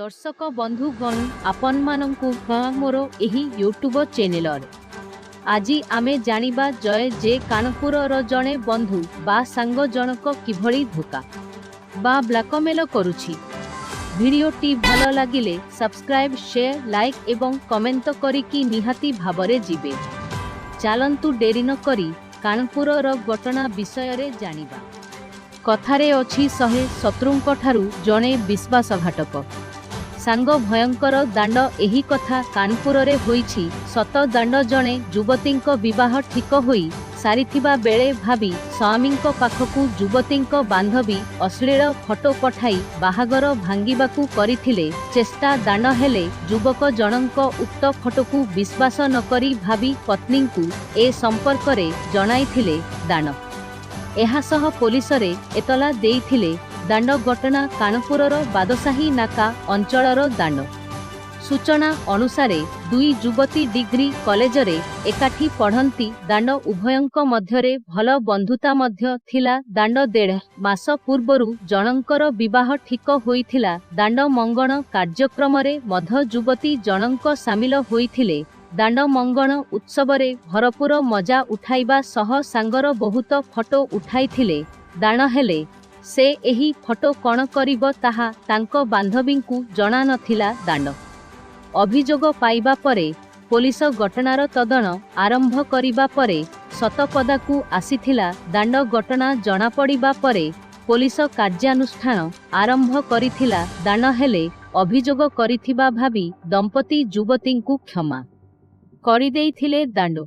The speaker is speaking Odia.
ଦର୍ଶକ ବନ୍ଧୁଗଣ, ଆପଣମାନଙ୍କୁ ମୋର ଏହି ୟୁଟ୍ୟୁବ ଚ୍ୟାନେଲରେ ଆଜି ଆମେ ଜାଣିବା ଜୟ ଯେ କାନପୁରର ଜଣେ ବନ୍ଧୁ ବା ସାଙ୍ଗ ଜଣକ କିଭଳି ଧୋକା ବା ବ୍ଲାକମେଲ କରୁଛି। ଭିଡ଼ିଓଟି ଭଲ ଲାଗିଲେ ସବସ୍କ୍ରାଇବ୍, ସେୟାର, ଲାଇକ୍ ଏବଂ କମେଣ୍ଟ କରିକି ନିହାତି ଭାବରେ ଯିବେ। ଚାଲନ୍ତୁ, ଡେରି ନ କରି କାନପୁରର ଘଟଣା ବିଷୟରେ ଜାଣିବା। କଥାରେ ଅଛି, 100 ଶତ୍ରୁଙ୍କ ଠାରୁ ଜଣେ ବିଶ୍ୱାସଘାତକ ସାଙ୍ଗ ଭୟଙ୍କର। ଦାଣ୍ଡ ଏହି କଥା କାନପୁରରେ ହୋଇଛି ସତ। ଦାଣ୍ଡ ଜଣେ ଯୁବତୀଙ୍କ ବିବାହ ଠିକ ହୋଇ ସାରିଥିବା ବେଳେ ଭାବି ସ୍ୱାମୀଙ୍କ ପାଖକୁ ଯୁବତୀଙ୍କ ବାନ୍ଧବୀ ଅଶ୍ଳୀଳ ଫଟୋ ପଠାଇ ବାହାଘର ଭାଙ୍ଗିବାକୁ କରିଥିଲେ ଚେଷ୍ଟା। ଦାଣ୍ଡ ହେଲେ ଯୁବକ ଜଣଙ୍କ ଉକ୍ତ ଫଟୋକୁ ବିଶ୍ୱାସ ନକରି ଭାବି ପତ୍ନୀଙ୍କୁ ଏ ସମ୍ପର୍କରେ ଜଣାଇଥିଲେ। ଦାଣ୍ଡ ଏହାସହ ପୋଲିସରେ ଏତଲା ଦେଇଥିଲେ। ଦାଣ୍ଡ ଘଟଣା କାନପୁରର ବାଦଶାହୀ ନାକା ଅଞ୍ଚଳର। ଦାଣ୍ଡ ସୂଚନା ଅନୁସାରେ, ଦୁଇ ଯୁବତୀ ଡିଗ୍ରୀ କଲେଜରେ ଏକାଠି ପଢ଼ନ୍ତି। ଦାଣ୍ଡ ଉଭୟଙ୍କ ମଧ୍ୟରେ ଭଲ ବନ୍ଧୁତା ମଧ୍ୟ ଥିଲା। ଦାଣ୍ଡ ଦେଢ଼ ମାସ ପୂର୍ବରୁ ଜଣଙ୍କର ବିବାହ ଠିକ ହୋଇଥିଲା। ଦାଣ୍ଡ ମଙ୍ଗଣ କାର୍ଯ୍ୟକ୍ରମରେ ମଧ୍ୟ ଯୁବତୀ ଜଣଙ୍କ ସାମିଲ ହୋଇଥିଲେ। ଦାଣ୍ଡ ମଙ୍ଗଣ ଉତ୍ସବରେ ଭରପୁର ମଜା ଉଠାଇବା ସହ ସାଙ୍ଗର ବହୁତ ଫଟୋ ଉଠାଇଥିଲେ। ଦାଣ ହେଲେ ସେ ଏହି ଫଟୋ କଣ କରିବ, ତାହା ତାଙ୍କ ବାନ୍ଧବୀଙ୍କୁ ଜଣା ନଥିଲା। ଦାଣ୍ଡ ଅଭିଯୋଗ ପାଇବା ପରେ ପୋଲିସ ଘଟଣାର ତଦନ୍ତ ଆରମ୍ଭ କରିବା ପରେ ସତ ପଦାକୁ ଆସିଥିଲା। ଦାଣ୍ଡ ଘଟଣା ଜଣାପଡ଼ିବା ପରେ ପୋଲିସ କାର୍ଯ୍ୟାନୁଷ୍ଠାନ ଆରମ୍ଭ କରିଥିଲା। ଦାଣ୍ଡ ହେଲେ ଅଭିଯୋଗ କରିଥିବା ଭାବି ଦମ୍ପତି ଯୁବତୀଙ୍କୁ କ୍ଷମା କରିଦେଇଥିଲେ। ଦାଣ୍ଡ